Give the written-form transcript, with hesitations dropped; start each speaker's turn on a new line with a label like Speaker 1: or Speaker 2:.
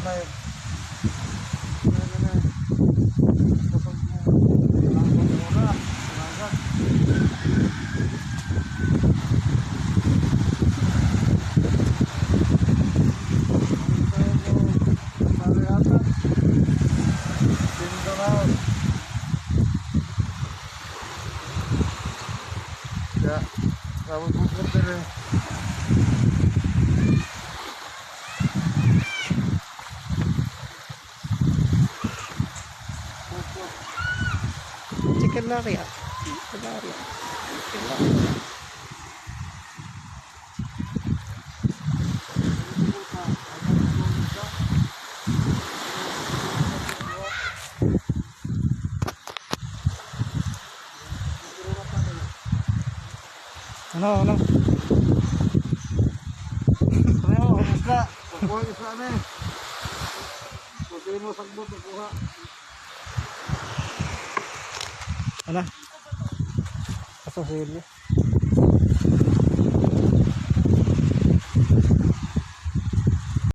Speaker 1: na yun. Ano na yun. Kapag mo, kailangan mo na, kailangan. Ya, tapos pupunta rin.
Speaker 2: Chicken lariat. Chicken lariat. Chicken lariat. Ano, ano?
Speaker 1: Ano, isla. Kukuha isla na eh. Kukuha mo sagbot, kukuha.
Speaker 2: Ano? Aso silyo.